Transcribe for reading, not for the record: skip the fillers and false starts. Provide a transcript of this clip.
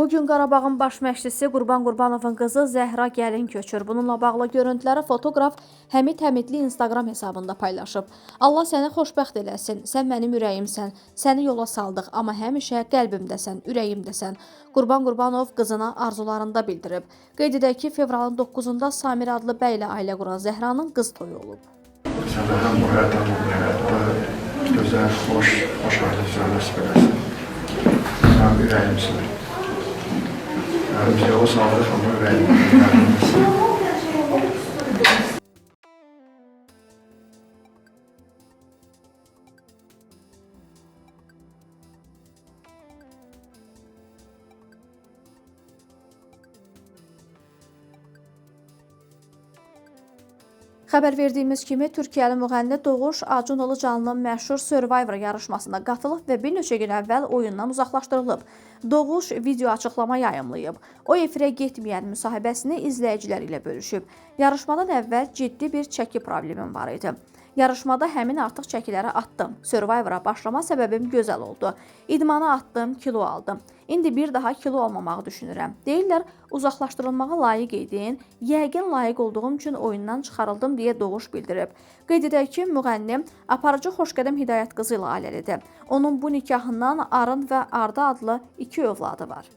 Bu gün Qarabağın baş məşqçisi Qurban Qurbanovun qızı Zəhra gəlin köçür. Bununla bağlı görüntüləri fotoqraf Həmid Həmidli Instagram hesabında paylaşıb. Allah səni xoşbəxt eləsin. Sən mənim ürəyimsən. Səni yola saldıq, amma həmişə qəlbimdəsən, ürəyimdəsən. Qurban Qurbanov qızına arzularında bildirib. Qeyd edək ki, fevralın 9-da Samir adlı bəylə ailə quran Zəhranın qız toyu olub. Sənə həm bu həyatda, həm bu həyatda gözəl, xoş, xoş ailə üzrə nəsib eləsin. Mənim ürəyimsən. Biz yola saldıq, amma ürəyimsən. Xəbər verdiyimiz kimi Türkiyəli müğənni Doğuş Acun Ilıcalı'nın məşhur Survivor yarışmasına qatılıb və bir neçə gün əvvəl oyundan uzaqlaşdırılıb. Doğuş video açıqlama yayımlayıb. O efirə getməyən müsahibəsini izləyiciləri ilə bölüşüb. Yarışmadan əvvəl ciddi bir çəki problemim var idi. Yarışmada həmin artıq çəkiləri atdım. Survivora başlama səbəbim gözəl oldu. İdmana atdım, kilo aldım. İndi bir daha kilo almamağı düşünürəm. Deyirlər, uzaqlaşdırılmağa layiq idin. Yəqin layiq olduğum üçün oyundan çıxarıldım deyə Doğuş bildirib. Qeyd edək ki, müğənni aparıcı Xoşqədəm Hidayət qızı ilə ailəlidir. Onun bu nikahından Arın və Arda adlı iki övladı var.